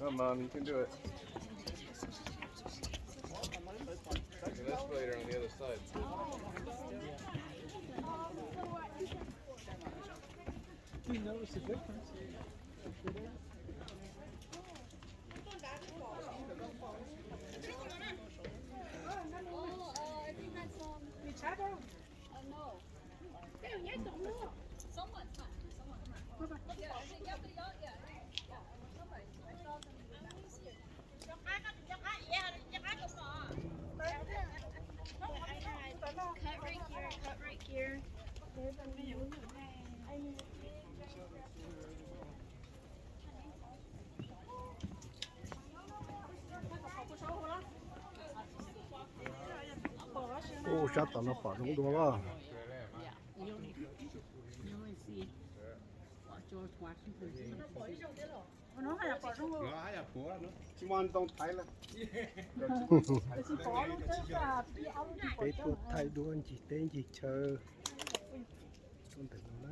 Come on, you can do it. An escalator on the other side. You notice the difference? Oh, uh, I think that's, um, Each other? Uh, no. Cut right here, cut right here. Ub, sab tom no pom zoo dua los. Peb tuaj thaij duab ncig teb ncig chaw tuaj ntawm no na.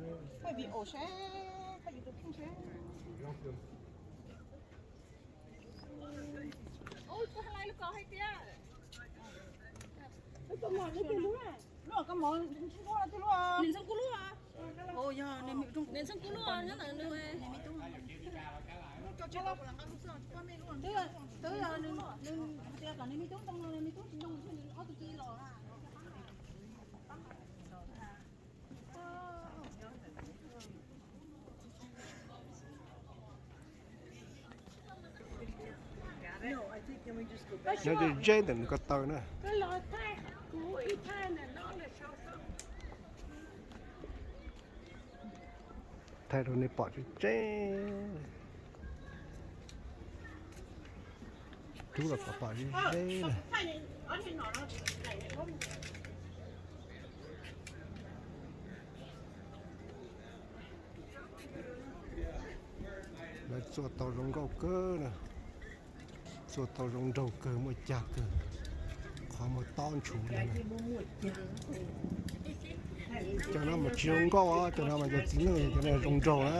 Nyob ze ze ntawm nws ko taw na. Thaij rau nej pom ze ze. Rub los kom pom ze ze na. Lawv txua tau zoo nkauj kawg na. Txua tau zoo nraug kawg, muaj cag kawg, qhov muag tob ntshuv li na. Cov no mas tsis zoo nkauj os, cov no mas yog txiv neej, cov no zoo nraug na.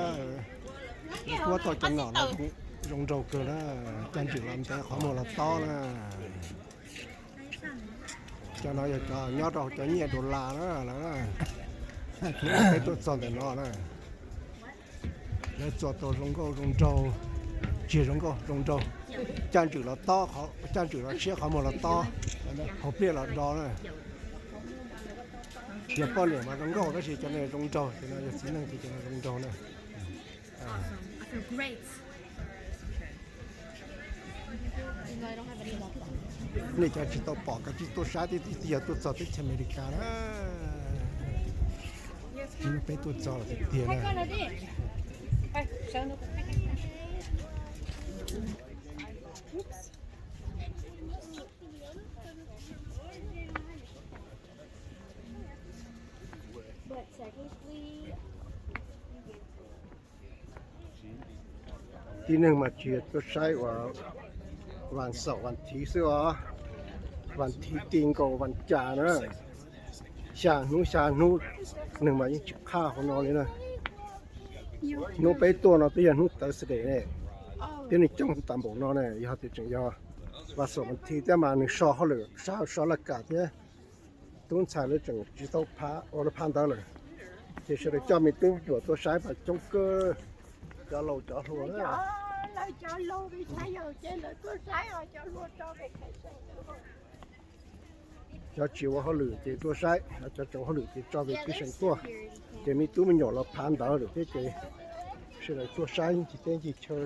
Lawv kuj tau cov no los zoo nraug kawg na, cag ntswm los ntev, qhov muag los tob na. Cov no yog cov nyob rau cov nyiaj dollar na, lawv peb tuaj txog ntawm no na. Lawv txua tau zoo nkauj zoo nraug, tsis zoo nkauj zoo nraug, cag ntswm los tob, cag ntswm los siab, qhov muag los tob, hauv pliaj los do na. Yog poj niam mas zoo nkauj tab sis cov no zoo nraug, cov no yog txiv neej ces cov no zoo nraug na. Nej cov tsis tau pom koj tsis tuaj saib, twb yog tuaj txog teb chaws Amelikas na. Peb tuaj txog tiag tiag na. Tib neeg mas tsis yog tuaj saib uas vas xaum vas thiv xwb os, vas thiv ti nkaus vas cas na, xya hnub xya hnub, neeg mas yeej tsis qhaj hauv no li na. Hnub peb tuaj no twb yog hnub Thursday ne, thiab nws coob tas npaum no ne, yog tias tseem yog vas xaum vas thiv thiab mas nws so hauj lwm, so laj kam thiab. Tub ntxhais lawv tseem tsis tau pha ua lawv pha ntawv lawm, ces sawv daws coj me tub nyuam tuaj saib mas coob kawg, cov laus cov hluas na. Cov tsis ua hauj lwm ces tuaj saib, cov tsis ua hauj lwm ces tso vacation tuaj, ces me tub me nyuam los pha ntawv lawm thiab ces sawv daws tuaj saib ncig teb ncig chaw.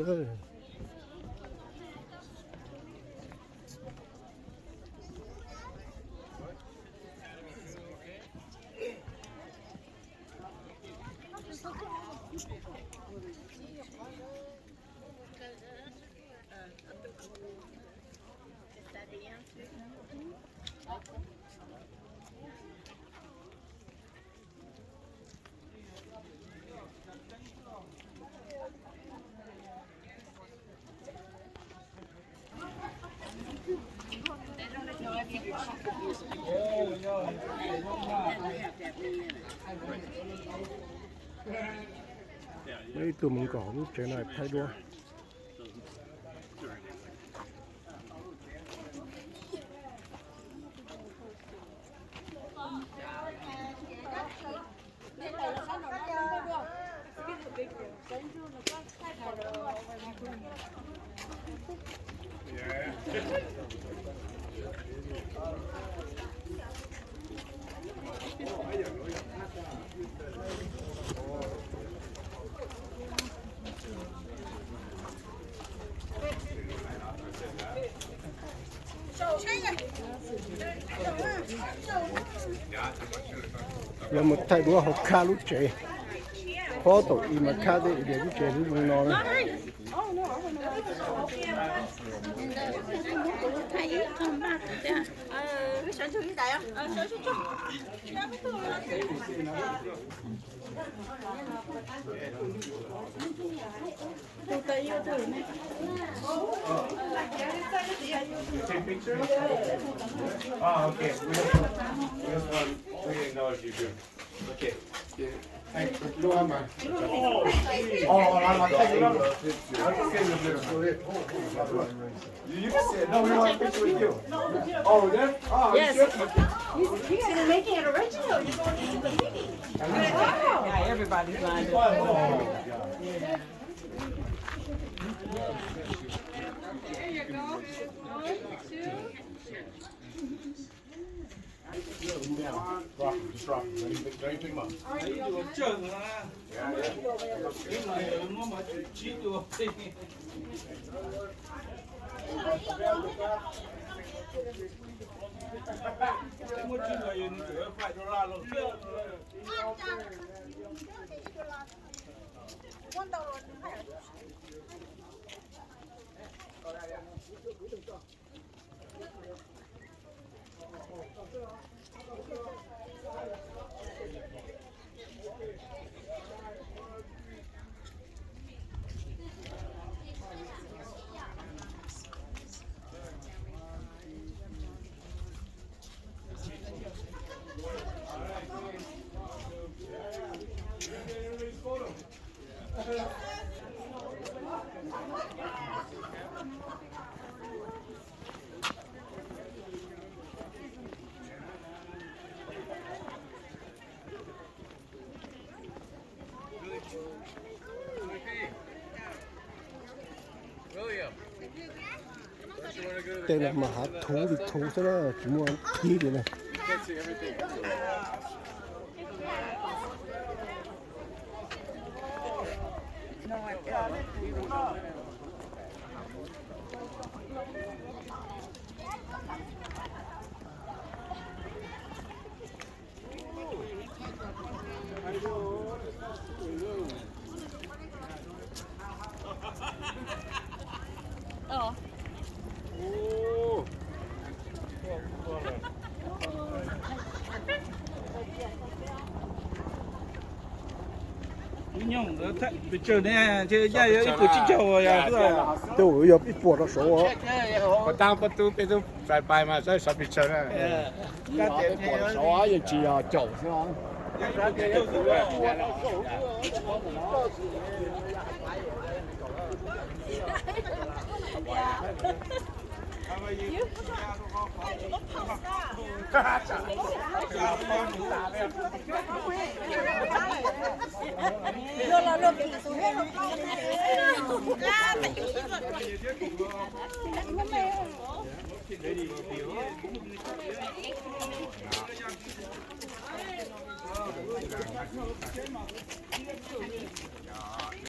Ib tug mus nkaum hauv lub tsev no thaij duab. Lawv mus thaij duab hauv khab lub tsev, qhov tau ib mas khab tej ib diav lub tsev lub zoo no na. Take pictures? Ah, okay. We just, we just want, we acknowledge you too. Okay. Yeah. Thanks. Lub hab mas. Oh, oh, I, I take it up. You, you can sit. No, we want a picture with you. Oh, there? Oh, yes. He's, he's making it original. He's going to the movie. Yeah, everybody's lined up. Oh, yeah. There you go. One, two. Drop it, just drop it. Don't even, don't even think about it. Tej no mas hav thuv li thuv xwb na, tsis muaj dib li na. Ib nyuag pes tsawg ne, ces yog ib puas tsib caug. Tej zaum yog ib puas rau saud. Ua tab pob tub peb tub txais pais mas saib sov pes tsawg na. Ib puas rau saud yeej tsis yog caum xwb.